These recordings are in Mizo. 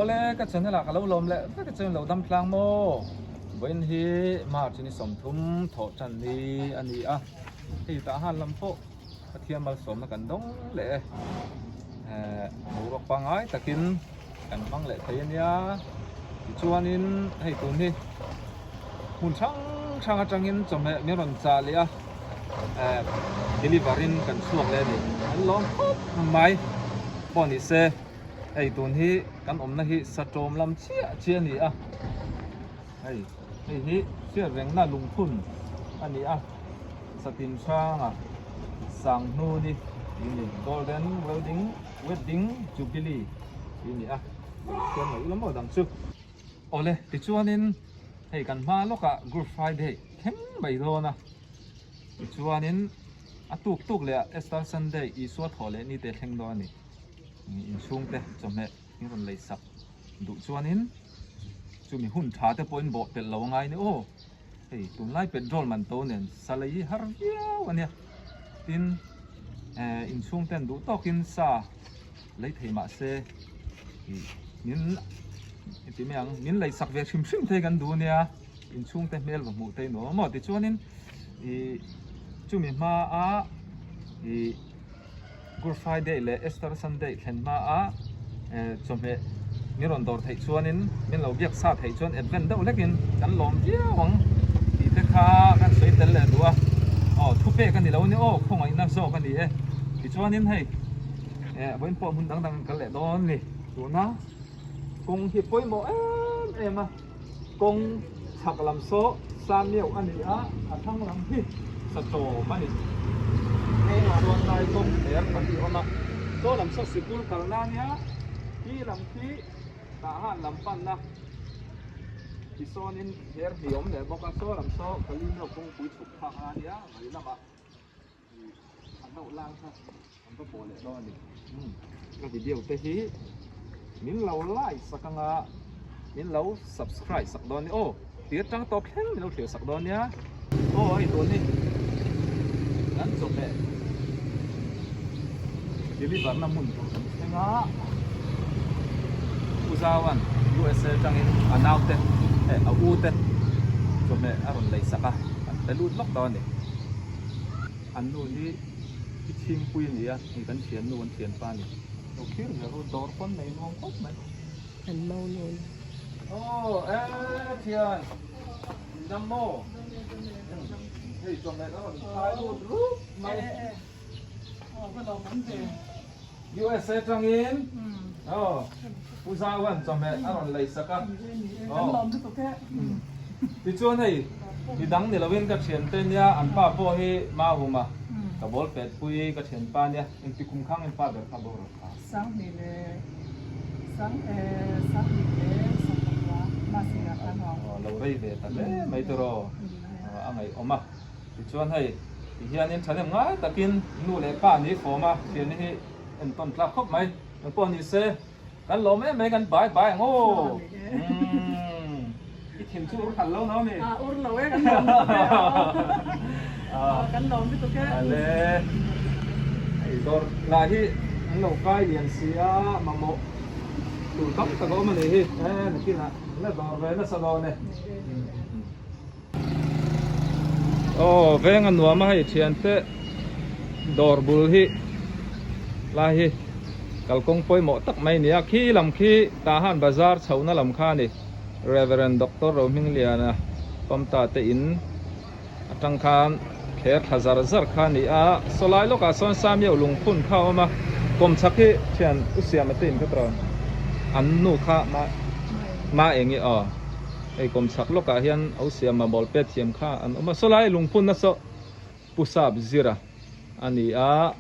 Awle ka channel ah ka lo lawm leh vek a chuan lo dam tlang maw? Vawiin hi March ni 30 thawh tan ni a ni a, hei tah han lam pawh Pathian malsawmna kan dawng leh e. Eh boruak pangngai takin kan hmang leh thei a nia. Tichuanin hei tun hi hmun hrang hrang atangin chawhmeh min rawn chah leh a, eh deliver in kan chhuak leh a ni. An lawm khawp mai pawh ni se hei tun hi kan awmna hi satawm lam chiah chiah a ni a. Hei hei hi hriat rengna lungphun a ni a, Satin hranga Sanghnuni tih a ni, Golden Welding Wedding Jubilee tih a ni a, lo chhiar mai ula maw dang chu. Awle, tichuanin hei kan hma lawkah Good Friday thleng mai dawn a, tichuanin a tuk tuk leh ah Easter Sunday Isua thawh leh ni te thleng dawn a ni, inchhungte chawhmeh in rawn lei sak duh chuanin chumi hun tha te pawhin bawh pelh lo angai ni aw hei tunlai petrol man to nen sa lei hi har viau ania tin eh inchhung ten duh tawkin sa lei thei mah se ih min ti mai ang min lei sak ve hrim hrim thei kan duh ania inchhung te hmel va hmuh thei nuam a maw tichuanin ih chumi hma a ih. Good Friday leh Easter Sunday thlen hma a chawhmeh min rawn dawr theih chuanin min lo biak sa theih chuan advent deuh hlekin kan lawm viau ang tih te kha kan sawi tel leh duh a, aw thupek a ni lo a ni aw khawngaihna zawk a ni e tichuanin hei vawiin pawh hmun dang dang an kal leh dawn a ni tuna kawng hi pawimawh em em a. Kawng chhak lam saw Samiau a ni a, a thlang lam hi Satawm a ni. Hengah chuan lai kawng hler kan tih awm a, saw lam saw sikul kalna a nia, khi lam khi Tahan lam panna tisawnin hler hnih awm leh bawk a, saw lam saw Kalimeu kawngpui chhuk thlakna a nia, vei lamah. A hlauh lai kha an va pawh leh dawn a ni. Ka video te hi min lo like sak anga min lo subscribe sak dawn nia aw tir tang tawp thleng min lo thlir sak dawn nia aw hei tun hi kan chawhmeh deliver na hmun tur kan thleng a Pu Zauan USA atangin a naute eh a u te chawhmeh a rawn lei sak a an pe lut lawk dawn a ni. An nu hi i chhingpui a ni a, hei kan thian nu an thianpa a ni. Lo thlir ve ru, dawr pawn nei nuam khawp mai. An mau nu ni. Aw e thian, in dam maw? Hei chawhmeh a rawn khai lut rup mai. USA tangin aw Pu Zauan chawhmeh a rawn lei sak a. Tichuan hei mi dang ni lovin ka thiante nia an pa pawh hi Mahuma ka bawl pet pui ka thianpa nia engti kum khang in pa ber kha boral kha. Lo rei ve ta hle mai tiraw a ngaihawm a. Tichuan hei ti hianin thahnem ngai takin nu leh pa ni fawm a thianna hi entawn tlak khawp mai. Eng pawh ni se kan lawm em mai kan bai bai ang aw. Umm i thin chu ur khalh lo no mi? A ur lo e kan lawm lutuk e aw. Kan lawm lutuk e. Ale hei dawr lah hi an lo kai lian si a mamawh tur tam tak a awm a nih hi e nakinah la dawr ve nasa dawn e. Aw veng a nuam a hei thiante dawr bul hi lai hi kalkawng pawimawh tak mai a ni a khi lam khi Tahan bazar chhohna lam kha a ni Reverend Doctor Rohmingliana Pamta te in atang khan thler thla zar zar kha a ni a sawlai lawkah sawn Samiau lungphun kha a awm a kawmchhak hi thian u Siama te in kha tawh an nu kha Maengi aw. Hei kawm chhak lawkah hian o siama bawl pet thiam kha an awm a, sawlai lungphun na saw Pu Sap Zira a ni a,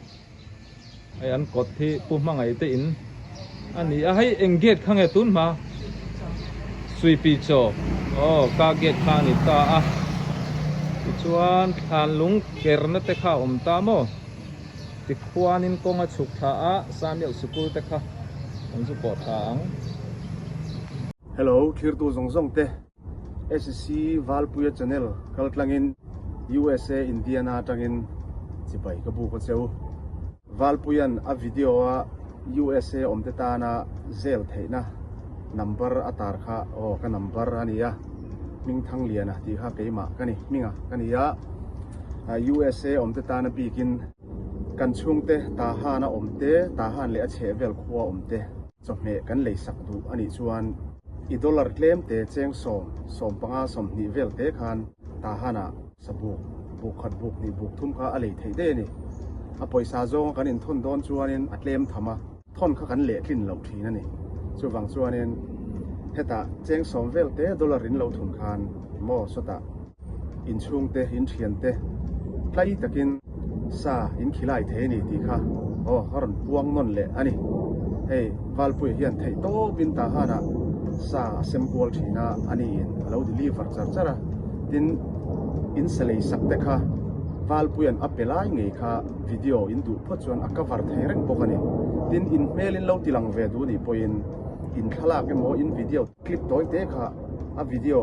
hei an kawt hi Pu Hmangaih te in a ni a, hei eng gate kha nge tun hma? Suipi chaw aw ka gate kha a ni ta a, tichuan thlan lung kerna te kha a awm ta maw? Tikhuanin kawng a chhuk thla a, Samiau sikul te kha an zu pawh thla ang. Hello thirtu zawng zawng te SC Valpuia channel kal tlangin USA Indiana atangin chibai ka buk a cheu. Valpuia'n a video a USA awmte tana zel theihna. Number a tar kha aw ka number a ni a, Hmingthangliana tih kha keimah ka ni, hminga ka ni a, USA awmte tana bikin kan chhungte Tahan a awm te, Tahan leh a chhehvel khua awm te chawhmeh kan lei sak duh a nih chuan i dollar tlem te cheng sawm, 15, 20 vel te khan Tahan ah Sabuk, buk khat buk hnih buk thum kha a lei theih daih a ni. A pawisa zawnga kan inthawn dawn chuanin a tlem tham a, thawn kha kan lehtlin loh thin a ni. Chuvang chuanin hetah cheng sawm vel te dollar in lo thun khan maw sawtah inchhungte, inthiante tlai takin sa in khilai thei a ni tih kha aw a rawn puang nawn leh a ni. Hei Valpuia hian theih tawpin Tahanah sa a sem kual thin a, a niin a lo deliver char char a. Tin, in sa lei sak te kha Valpuia'n a pe lai ngei kha video in duh phawt chuan a cover thei reng bawk a ni. Tin, in hmel in lo ti lang ve duh nih pawhin in thlalak emaw in video clip tawi te kha a video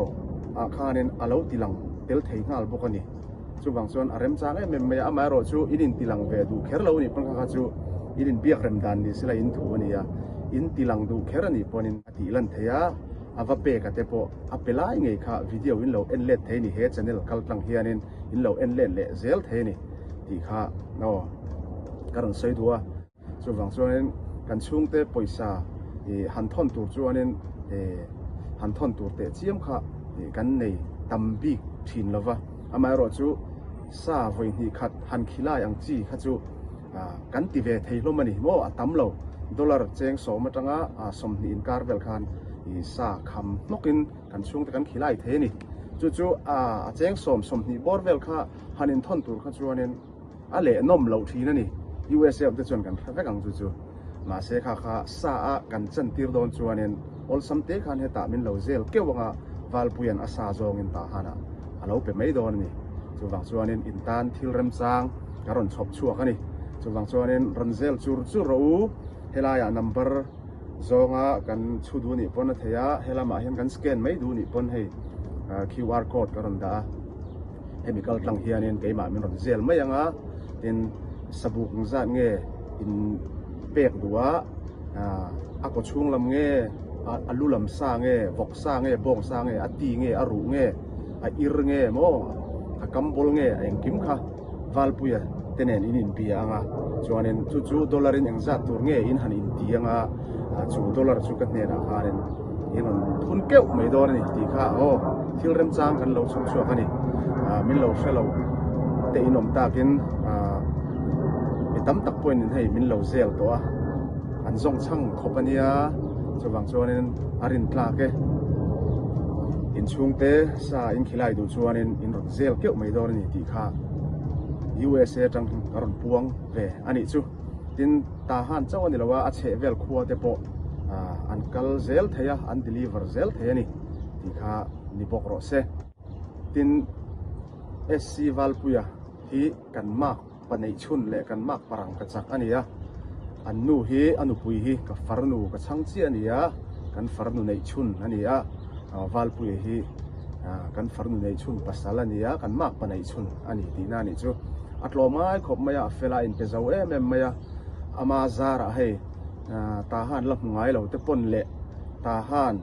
ah khanin a lo ti lang tel thei nghal bawk a ni. Chuvang chuan a remchang em em mai a, amaherawh chu in inti lang ve duh kher lo nih pawn kha kha chu in inbiak rem dan ni sela in thu a ni a, in ti lang duh kher a nih pawnin a tih lan thei a, a va pek a te pawh a pe lai ngei kha video in lo en let thei a ni, he channel kal tlang hianin in lo en let leh zel thei a ni tih kha aw ka rawn sawi duh a. Chuvang chuanin kan chhungte pawisa ih han thawn tur chuanin ih han thawn tur teh chiam kha ih kan nei tam bik thin lo va, amaherawh chu sa vawi hnih khat han khilai ang chi kha chu ah kan ti ve thei hlawm a ni maw a tam lo dollar cheng sawm atanga ah 20 inkar vel khan ih sa kham hnawkin kan chhungte kan khilai thei a ni. Chu chu ah a cheng sawm 20 bawr vel kha han inthawn tur kha chuanin. A leh nawm loh thin a ni. USA awm te chuan kan hre vek ang chu chu. Mahse kha kha sa a kan chan tir dawn chuanin awlsam te khan hetah min lo zel keuh anga Valpuia'n a sa zawngin Tahanah a lo pe mai dawn a ni. Chuvang chuanin in tan thil remchang ka rawn chhawp chhuak a ni. Chuvang chuanin rawn zel chur chur rawh u. Helaiah number zawnga kan chhu duh nih pawn a thei a, helamah hian kan scan mai duh nih pawn hei QR code ka rawn dah a. Hemi kal tlang hianin keimah min rawn zel mai ang a, tin sabuk ang zat nge in pek duh a, a kaw chhung lam nge, a lu lam sa nge, vawk sa nge, bawng sa nge, a ti nge, a ruh nge, a ir nge maw, a kam bawl nge, a engkim kha Valpuia te nen in inbia ang a, chuanin chu chu dollar in engzat tur nge in han inti ang a, chu dollar chu ka hnenah khanin in rawn thun keuh mai dawn a ni tih kha aw thil remchang kan lo chhawp chhuak a ni. Min lo hre lo te in awm takin mi tam tak pawhin in hei min lo zel tawh a, an zawng chhang khawp a nia, chuvang chuanin a rin tlak e. Inchhungte sa in khilai duh chuanin in rawn zel keuh mai dawn a ni tih kha USA atang ka rawn puang ve a nih chu. Tin, Tahan chauh a ni lo a, a chheh vel khua te pawh an kal zel thei a, an deliver zel thei a ni tih kha ni bawk rawh se. Tin, SC Valpuia hi kan mark pa neih chhun leh kan mark parang ka chak a ni a, an nu hi a nupui hi ka farnu ka chhang chiah a ni a, kan farnu neih chhun a ni a, Valpuia hi kan farnu neih chhun pasal a ni a, kan mark pa neih chhun a ni tihna a nih chu. A tlawm ngai khawp mai a, a fel a, a inpe zo em em mai a, ama zarah hei Tahan la hmu ngai lo te pawn leh Tahan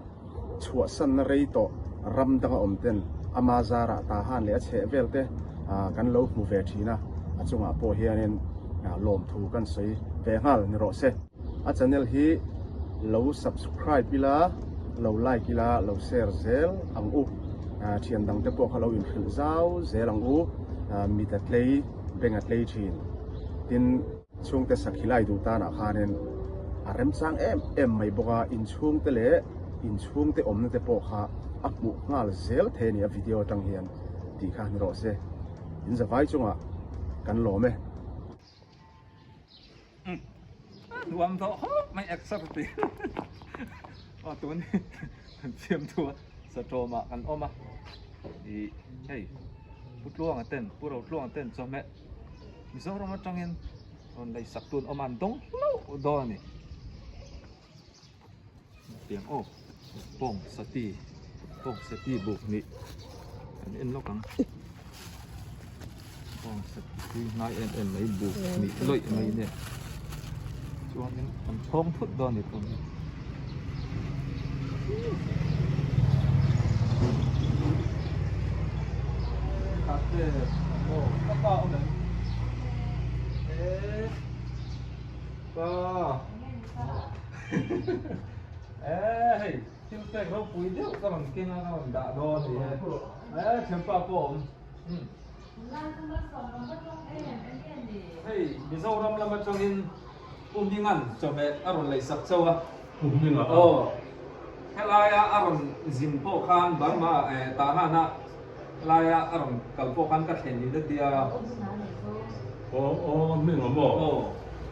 chhuahsanna rei tawh ram danga awm ten ama zarah Tahan leh a chheh vel te kan lo hmu ve thin a, a chungah pawh hianin lawmthu kan sawi ve nghal ni rawh se. A channel hi lo subscribe ila, lo like ila, lo share zel ang u. Thian dang te pawh kha lo inhrilh zau zel ang u, mit a tlei, beng a tlei thin. Tin, chhungte sakhilai duh tanah khanin a remchang em em mai bawk a, inchhungte leh inchhungte awmna te pawh kha a hmuh nghal zel thei a ni a video atang hian tih kha ni rawh se. In zavai chungah kan lawm e. Nuam tawh hawk mai exer ti aw tun hi kan siam thu a satawmah kan awm a ih hei Pu Tluanga ten Pu Rotluanga ten chawhmeh Mizoram atangin rawn lei sak tun awm a an dawng hlauh dawn a ni. Tiang aw pawng sati pawng sati buk nih kan en lawk ang pawng sati tui hnai em em mai buk nih lawih mai nia chuanin kan chhawng thut dawn a ni tun hi. Ka pa awm em? E pa. E hei thil pek ropui deuh ka rawn keng a ka rawn dah dawn a ni e. E thianpa pawh a awm. Hei Mizoram lam atangin Pu Hminga'n chawhmeh a rawn lei sak chauh a. Pu Hminga a? Aw. Helaia a rawn zin pawh khan Burma eh Tahana laia a rawn kal pawh khan ka thlen in a tia. Aw aw Hminga maw? Aw.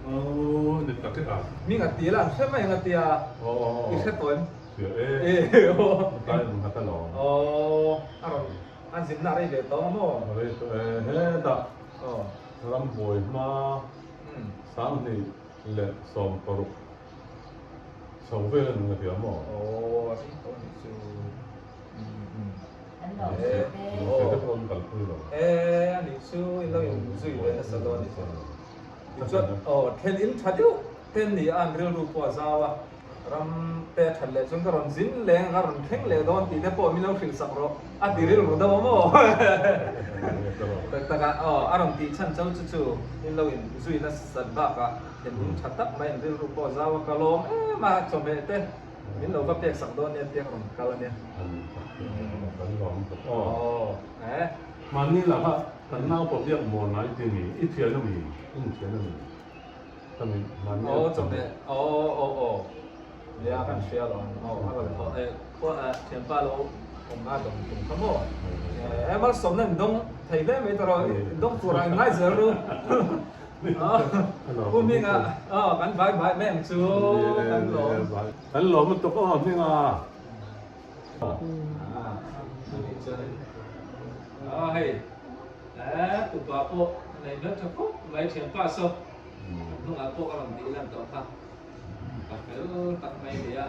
Aw ni tak e a. Hminga ti la an hre mai ang a tia. Aw aw aw. I hre tawh em? Hria e. Aw. Tlai ang khat alawm. Aw a rawn an zinna a rei ve tawh ang maw? A rei tawh e. Hetah rambuai hma 2016 chho vel a ni nga hria maw? Aw a rei tawh a nih chu. Lungchhe te pawh an kalpui lo. E a nih chu in lo in zui ve nasa dawn a nih chu. Tichuan aw thlen in tha deuh ten ni a an rilru pawh a zau a, ram te a that leh chuan ka rawn zin leng a ka rawn thleng leh dawn tih te pawh min lo hrilh sak rawh a ti rilru deuh a maw? Tak tak a aw a rawn tih chhan chau chu chu in lo in zui nasat bakah thlen in tha tak mai an rilru pawh a zau a ka lawm em a chawhmeh te min lo va pek sak dawn nia tia ka rawn kal a nia. Aw e. Mahni laka kan naupa biak maw nai ti mi i thian a mi i inthian a mi ka mi mahni Aw chawhmeh aw aw aw nia kan hria lo ang aw a rawn thawh eh khua eh thianpa lo awm nga dawng tum kha maw eh malsawmna in dawng thei hle mai tawh rawh in dawng tur ah in ngai zel ru Pu Hminga aw kan vai vai mai ang chu kan lawm. Kan lawm lutuk aw Hminga. A hei eh tupa pawh nei hmel tha khawp mai thianpa saw hnungah pawh ka rawn tih lan tawh kha ka fel tak mai a ni a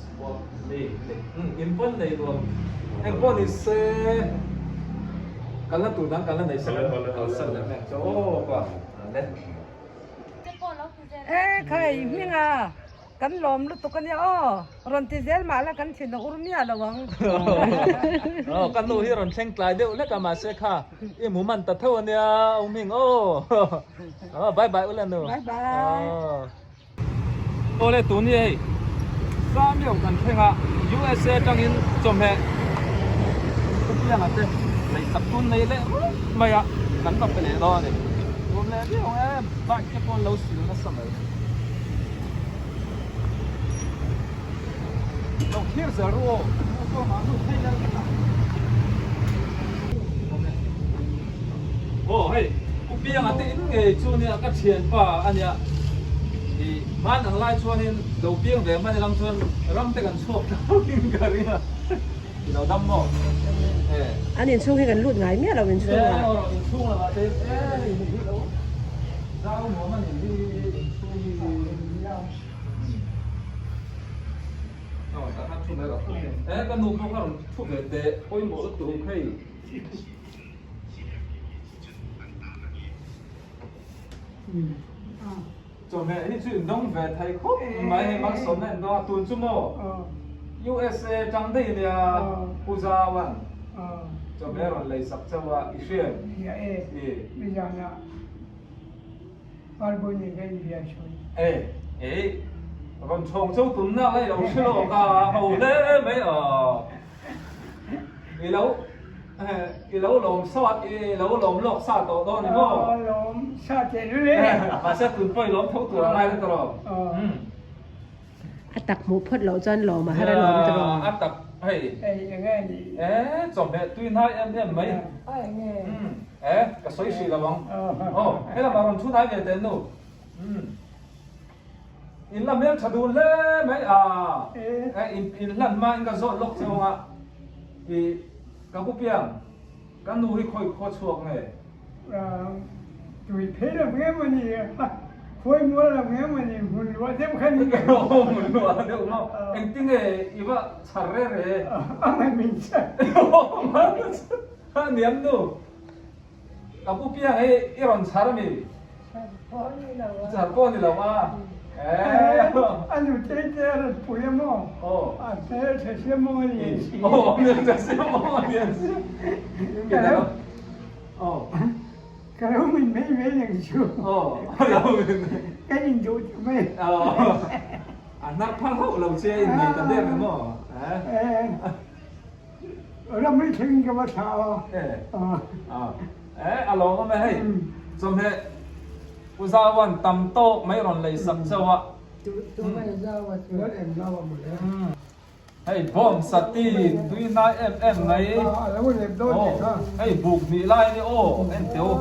sport mi in pawn nei nuam eng pawh ni se kalna tur dang kalna nei sak kalsan leh mai ang chu aw pa le. E khai hminga Kan lawm lutuk a nia aw, rawn ti zel mah la kan thin a ur miah lo ang. Aw ka nu hi rawn thleng tlai deuh hlek a mahse kha i hmu man ta tho a nia u Hming aw. Aw bye bye ula nu. Bye bye. Aw le tun hi hei Samuel kan thleng a USA atangin chawhmeh Khawpianga te leisak tun nei leh rup mai a kan va pe leh dawn a ni. Nuam leh viau ang e bike te pawh an lo sil nasa mai. Lo thlir zel ru aw. Aw hei Pu Pianga te in ngei chu nia ka thianpa a nia i hman ang lai chuanin lo piang ve hman ilang chuan ram te kan chhuak tlangin ka ring a i lo dam maw e. An inchhung hi kan lut ngai miah lo inchhung ah. E aw inchhung lamah te e hei hi lo zau nuam a ni hi inchhung hi. Aw tah khan thu mai rawh. E ka nu pawh kha rawn thu ve teh pawimawh lutuk hei. Chawhmeh hi chu in dawng ve thei khawp mai hei malsawmna in dawng a tun chu maw USA tang daih ania Pu Zauan chawhmeh a rawn lei sak chauh a i hria em? E e rawn chhawng chauh tum nak la i lo hre lawk a ho hle mai aw i lo i lo lawm sawt i lo lawm lawk sa tawh dawn ni maw lawm sa teh lul e mahse tun pawh i lawm tho tur a ngai la tawh A tak hmuh phawt loh chuan lawm a har a lawm tawh. A tak hei. Hei enge ni? E chawhmeh tui hnai em em mai. A enge? E ka sawi hrih lo ang. Aw he lamah rawn thu hnai ve teh nu. In la hmel tha dun hle mai a. E in hlan hma in ka zawt lawk che awng a. I ka pu piang ka nu hi khawi khaw chhuak nge? Tui phei lo nge maw ni khawi mual lo nge maw ni hmun luah deuh kha ni Aw hmun luah deuh maw engtinge i va chhar re re A mai min chhar A niam nu ka pu piang hei i rawn chhar ami Chhar pawh ni lo a Chhar pawh ni lo a. A nutei te a rawn pui a maw? A hmeltha sia maw a lian si. Aw, hmeltha sia maw a lian si. Ka lo min mai mai ang chu. Aw, a lo min. Ka induh ta mai. A hnar phal hauh lo che a innei ta der ni maw? Ram hi thleng in ka va thlah a. Eh, a lawm awm e hei. Chawhmeh Pu Zauan tam tawk mai rawn lei sak chauh a. Hei bawm sati tui hnai em em mai. Aw, hei buk hnih lai a ni aw, en teh u.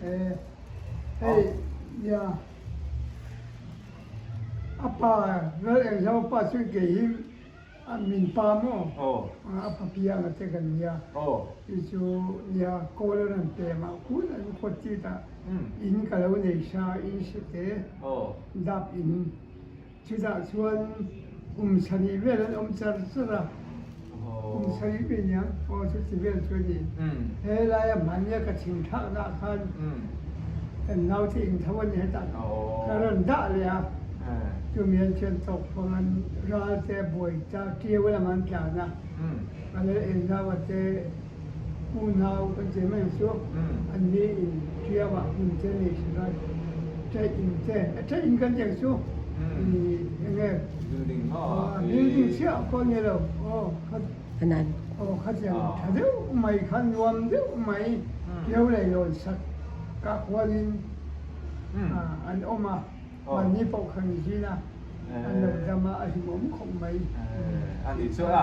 Eh. Hei, ya. A pa Lal Engzau pa chu kei hi a min pa maw a pa pianga te kan nia chu chu nia kawl a rawn pem ah kut an khawt chit ah in ka lo nei sa in si te dap in chutah chuan kum sarih vel an awm char char a kum sarih vel nia aw chuti vel chu a ni he laia hmahnia ka chhing thlak nah khan Kan naute in tho a ni hetah ka rawn dah leh a, chumi an chuan tawkfang an ral te buai ta tiu lam an tlan a, a lal Enzaua te unau kan che mai ang chu an ni in tiu ah hmun te nei si la ṭaih in te ṭaih in kan ti ang chu eng nge building chiah pawh ni lo aw kha Aw khatiang tha deuh mai kha nuam deuh mai keu leh lawn sak kah kualin an awm a, mahni pawh kha ni zin a, an lo dam a, a hlimawm khawp mai. A nih chu a,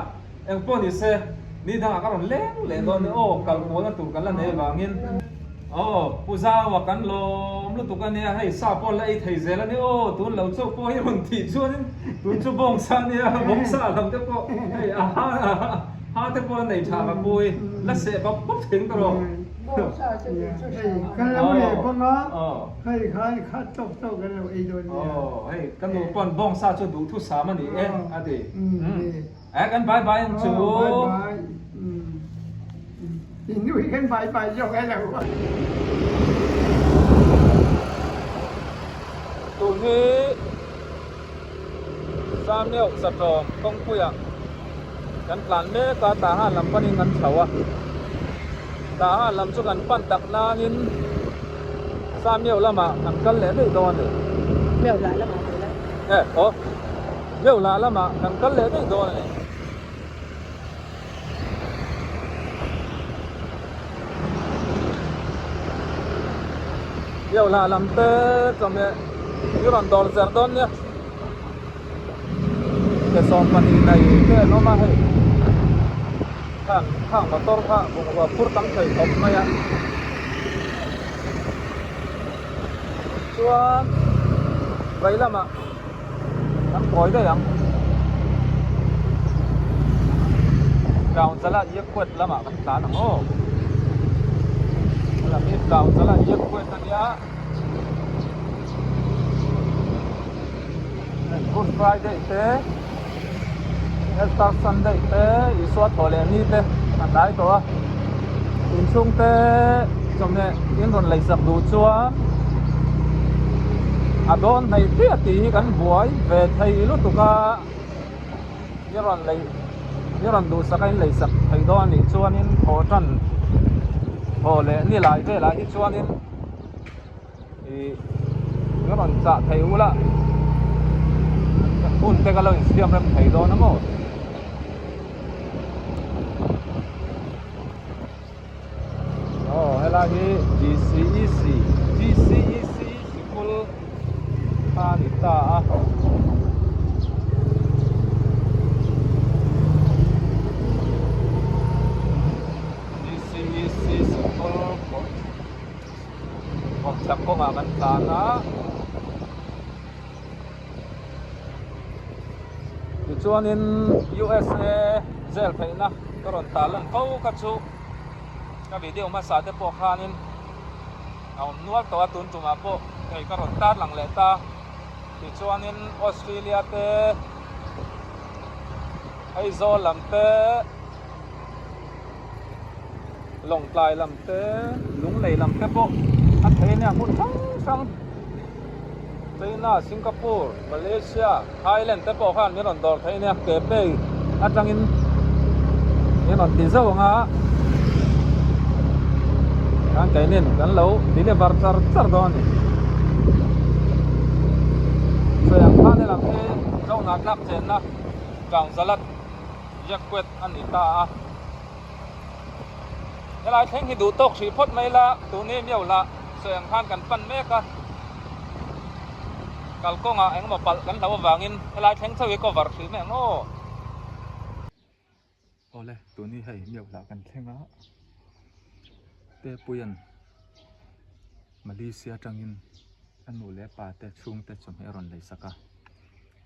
eng pawh ni se ni dangah ka rawn leng leh dawn nia aw, kal kualna tur kan la nei avangin. Aw, Pu Zaua kan lawm lutuk a nia, hei sa pawh la ei thei zel a nia aw, tun lo chauh pawh hi rawn tih chuanin tun chu bawngsa a nia, bawngsa lam te pawh hei a ha ha te pawh a nei tha ka pui, la seh bap bap thing ta rawh. Hei kan lo leh bawng a, hei khan khat tawk tawk kan lo ei dawn nia. Aw, hei ka nu pawn bawngsa chu duhthusam a ni e a ti. Eh kan bye bye ang chu. Bye bye. In nu hi kan bye bye zawk e lo. Tun hi Sameuh Satawm kawngpuiah kan tlan mek a, Tahan lam panin kan chho a. Tahan lam chu kan pan tak nangin Sameuh lamah kan kal leh daih dawn a ni. Meuh lah lamah kan kal. Eh aw. Deuh lah lamah kan kal leh daih dawn a ni. Deuh lah lam te chawhmeh i rawn dawr zer dawn nia. Ke 12 nei te an awm a hei. Khang khang motor kha bungrua phur tam thei khawp mai a. Chuan vei lamah. Kan kawi daih ang. Tlau zala Iakkuat lamah kan tlan ang aw. Lam hi tlau zala Iakkuat a nia. Good Friday te, Easter Sunday te, Isua thaw leh ni te a hnai tawh a. Inchhung te chawhmeh in rawn lei sak duh chuan a dawn hnaih chiah tih hi kan buai ve thei lutuk a, i rawn lei i rawn duhsak a in lei sak thei dawn a nih chuanin thaw tan thaw leh ni lai velah hi chuanin ih i rawn chah thei ula hun te ka lo insiam rem thei dawn a maw. Aw helai hi GCEC GCEC sikul kha a ni ta a. GCEC sikul kawmchhak kawngah kan tlan a. Tichuanin USA zel theihna ka rawn tah lan fo kha chu ka video hmasa te pawh khanin a awm nual tawh a tun tumah pawh hei ka rawn tar lang leh ta. Tichuanin Australia te Aizawl lam te Lawngtlai lam te Lunglei lam te pawh. A thei ania hmun hrang hrang China, Singapore, Malaysia, Thailand te pawh khan min rawn dawr thei ania ke pay atangin min rawn ti zauh ang a kan keinin kan lo deliver char char dawn a ni. Sawi ang khan helam hi Zohna tlak chenna Kangzalat Yaquet a ni ta a. Helai thleng hi duh tawk hrih phawt mai la, tuni miau lah sawi ang khan kan pan mek a, kalkawngah engemaw palh kan hlo avangin helai thleng chauh hi cover hrih mai ang aw. Awle, tuni hei miau lah kan thleng a, Tepuia'n Malaysia atangin a nu leh pa te chhungte chawhmeh a rawn lei sak a,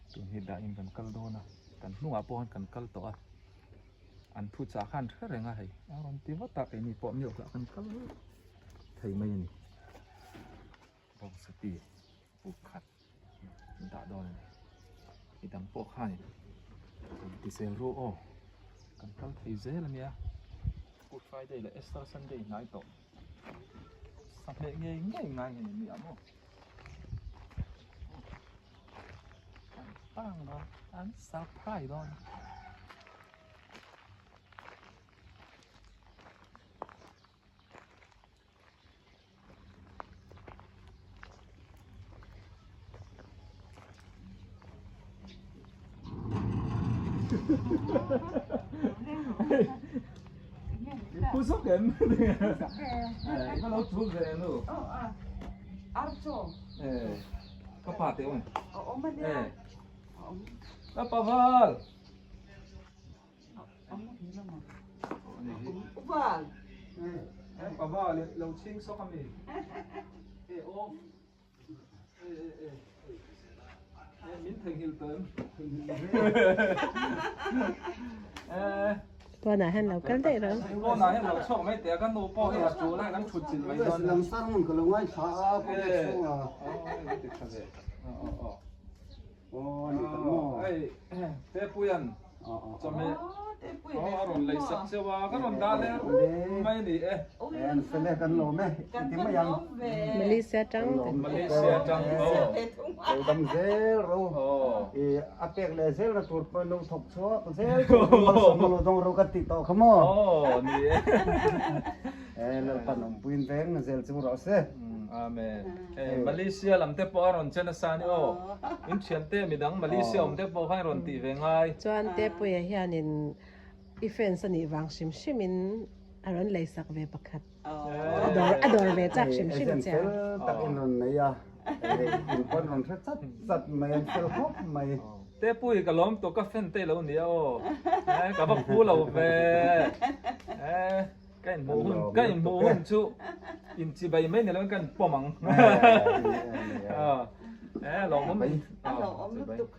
tun hi dahin kan kal dawn a, kan hnungah pawh khan kan kal tawh a. An thu chah khan hre reng a hei a rawn ti vat a keini pawh miau lah kan kal thei mai a ni bawngsapi buk khat an dah dawn a ni midang pawh khanin rawn ti zel ru aw kan kal thei zel a nia Good Friday leh Easter Sunday hnai tawh sahmeh ngei ngei ngai nge ni ang aw tang dawn an surprise dawn. Pu sawk em? Ka lo thu ve nu. Archo. Eh, ka pa te awm. Awm a nia. Eh. Ka pa val. Val. Eh, pa val lo chhing sawk ami. Eh, off. Eh, eh, eh. Eh, min theihnghilh tawh em? Eh. Pawnah hian lo kal daih rawh. Pawnah hian lo chhuak mai teh a, ka nu pawh hi a tul a, kan thut chilh mai dawn. Lang sar hmun ka lo ngaithla a, kawng chhung a. Aw, ti tha ve. Aw, aw, aw. Aw, ani tak maw? Hei, Tepuia'n chawhmeh a rawn lei sak cheu a, ka rawn dah leh rup mai a ni e. En fel e, kan lawm e, i ti mai ang. Malaysia tang. Malaysia tang, aw. Lo dam zel ro, i a pek leh zel na tur pawh lo thawk chhuak zel tur malsawmna lo dawng ro kan tih tawh kha maw? Aw, ni e. E, Lalpan awmpuiin veng zel chu rawh se. Amen. E, Malaysia lam te pawh a rawn che nasa a ni aw. In thiante midang Malaysia awm te pawh khan rawn tih ve ngai. Chuan Tepuia hianin i fans a nih vang hrim hrimin a rawn lei sak ve pakhat. A dawr a dawr ve chak hrim hrim Agent che. fel tak in rawn nei a, in pawn rawn hre chat chat mai, an fel khawp mai. Tepui ka lawm tawh ka fan te lo nia aw. Ka va phu lo ve. Ka inhmuh hun ka inhmuh hun chu inchibai mai ni loin ka inpawm ang. Eh lawmawm A lawmawm lutuk.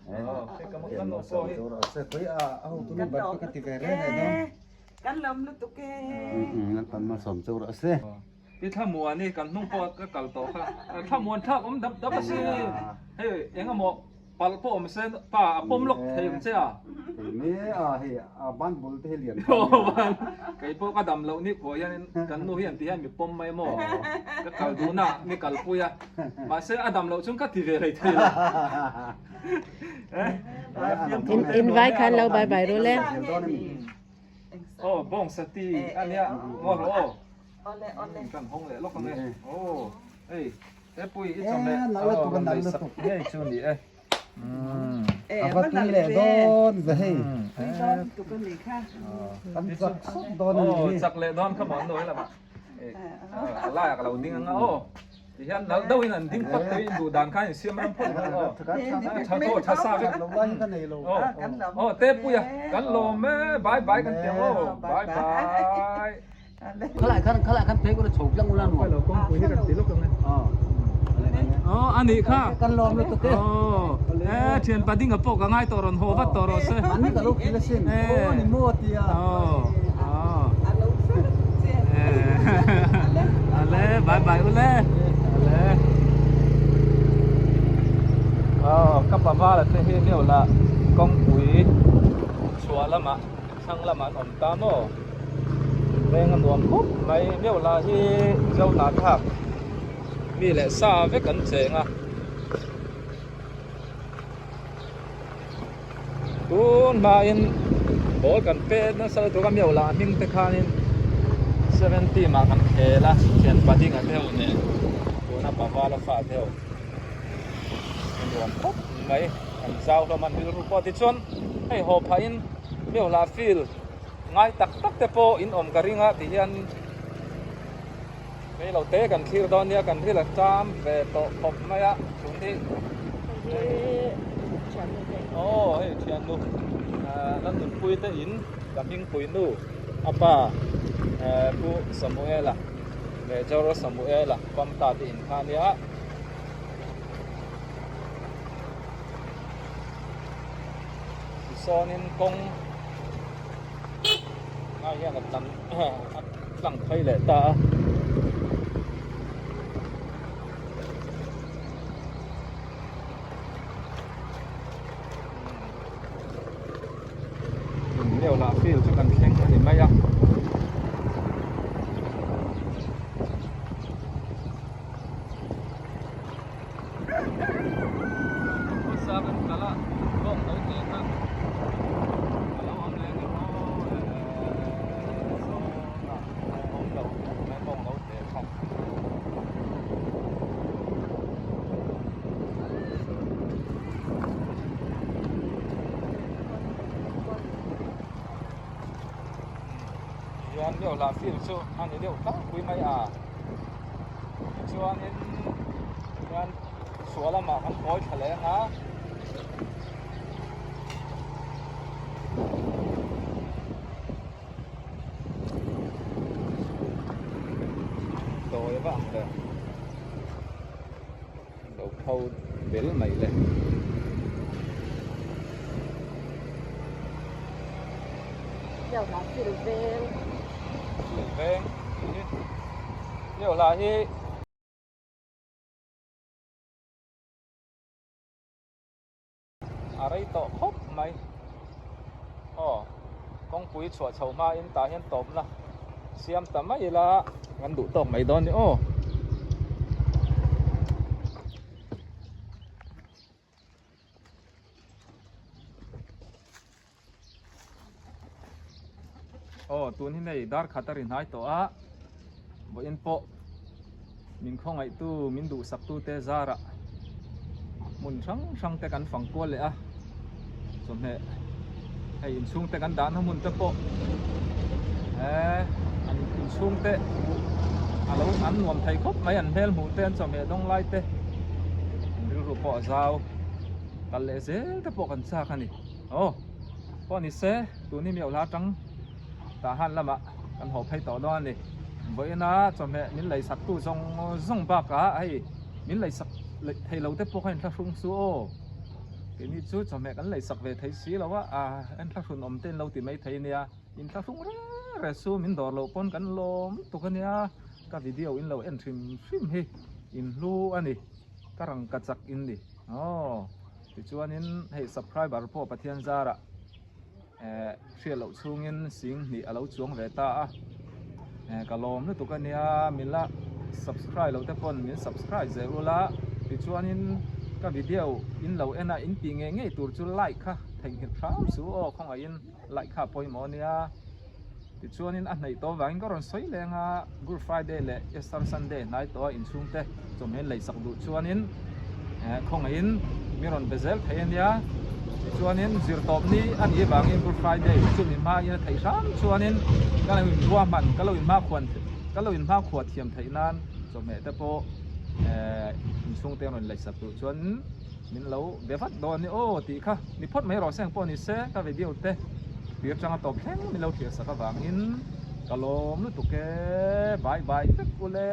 Kan lawm lutuk e. Kan malsawm chu rawh se. Ti thlamuan i kan hnung pawh ka kal tawh kha. Thlamuan thlak awm dap dap a si. Hei engemaw Palh pawh awm se pa a pawm lawk thei ang che a. Hei me a hei a ban bul te hi lian kha nia. Kei pawh ka dam loh ni khuah hianin kan nu hian ti hian mi pawm mai maw ka kal duhna mi kalpui a mahse a dam loh chuan ka ti ve hlei thei lo. In vai khan lo bye bye ru le. Aw bawng sati a nia ngaw rawh aw. Kan hawng leh lawk ang e. Aw hei. Tepui i chawhmeh a rawn lei sak ngei chu a ni e. A va tui leh dawn ve hei. Kan chak sawt dawn a nih hi. Chak leh dawn kha maw an nawi lamah. A laiah ka lo ding ang a aw. Tihian nalh deuhin an ding phawt tui duh dan khan insiam ram phawt ang aw. Tha thaw tha sa vek. Aw Tepuia kan lawm e bye bye kan ti ang aw. Bye bye. Khalai khan khalai khan phei kawr chho tlang ula nuam. Lo kawngpui hi kan ti lawk ang e. Aw a nih kha. Kan lawm lutuk e. Aw e thian padinga pawh ka ngai tawh rawn haw vat tawh rawh se. An ni ka lo khil asin. Aw ni maw tia. Aw aw. Ale bye bye ule. Ale. Aw ka pavala te hi aniau la kawngpui chhuah lamah thlang lamah an awm ta maw. Veng a nuam khawp mai meuh lah hi Zohnahthlak. Mi leh sa vek an cheng a. Tun hmain ball kan pet nasa lutuk a miau lah hming te khanin 7 team ah kan khel a thian pahnih a deuh nen tuna pavala fa deuh a nuam khawp mai kan zau hlawm a rilru pawh tichuan hei haw phahin miau lah field ngai tak tak te pawh in awm ka ring a ti hian Rei lo te kan thlir dawn nia kan ril a ṭam ve tawh khawp mai a tun hi aw hei ṭhiannu Lalnunpui te in ka hmingpui nu a pa Pu Samuela leh Joro Samuela Pamta te in kha ania. Tisawnin kawng Ngai hian a tlang a tlang phei leh ta a. Leo lah field chu kan thleng a ni mai a. Hmasa kan kal a bawng lo te kha a lo awm leh ang aw sawn ah a awm lo mai bawng lo te kha. Hian deuh lah field chu a ni deuh tlangpui mai a tichuanin hian chhuah lamah kan kawi thla leh ang a. Dawi vang le lo pho bel mai le. Leo lah field veng. Field veng tih hi Leo lah hi. A rei tawh khawp mai. Aw, kawngpui chhuah chho hmain tah hian tawpna siam ta mai ila kan duh tawk mai dawn ni aw. Aw tun hi hei dar khat a ri hnai tawh a vawiin pawh min khawngaihtu min duhsaktu te zarah hmun hrang hrang te kan fang kual leh a chawhmeh hei inchhung te kan dahna hmun te pawh eh an inchhung te a lo an nuam thei khawp mai an hmel hmuh te an chawhmeh dawng lai te an rilru pawh a zau kal leh zel te pawh kan chak a ni. Aw pawh ni se tun hi miau hla tang tah han lamah kan haw phei tawh dawn a ni. Vawiina chawhmeh min lei sak tu zawng zawng bakah hei min lei sak thei lo te pawh kha inthlahrung chu aw. Keini chu chawhmeh kan lei sak ve thei si lo a, a inthlahrun awm te in lo ti mai thei nia. Inthlahrung reng reng chu min dawr loh pawn kan lawm tuk a nia. Ka video in lo en hrim hrim hi in hlu a ni. Ka rangka chak in ni. Aw. Tichuanin hei subscriber pawh Pathian zarah eh hriat loh chhungin sing hnih a lo chuang ve ta a, eh ka lawm lutuk a nia min la subscribe loh te pawn min subscribe zel ula, tichuanin ka video in lo en a in tih ngei ngei tur chu like kha theihnghilh hram su aw khawngaihin like kha a pawimawh a nia. Tichuanin a hnaih tawh avangin ka rawn sawi leng a, Good Friday leh Easter Sunday hnai tawh a inchhungte chawhmeh leisak duh chuanin khawngaihin mi rawn be zel thei a nia. Tichuanin zirtawpni a nih avangin Good Friday chumi hmain a theih hram chuanin ka lo inruahman, ka lo inhmakhua ka lo inhmakhua thiam theih nan chawhmeh te pawh inchhungte rawn leisak duh chuan Min lo be vat dawn a ni aw tih kha ni phawt mai rawh seng pawh ni se ka video te tir tanga tawp thleng min lo thlir sak avangin ka lawm lutuk e bye bye vek ule.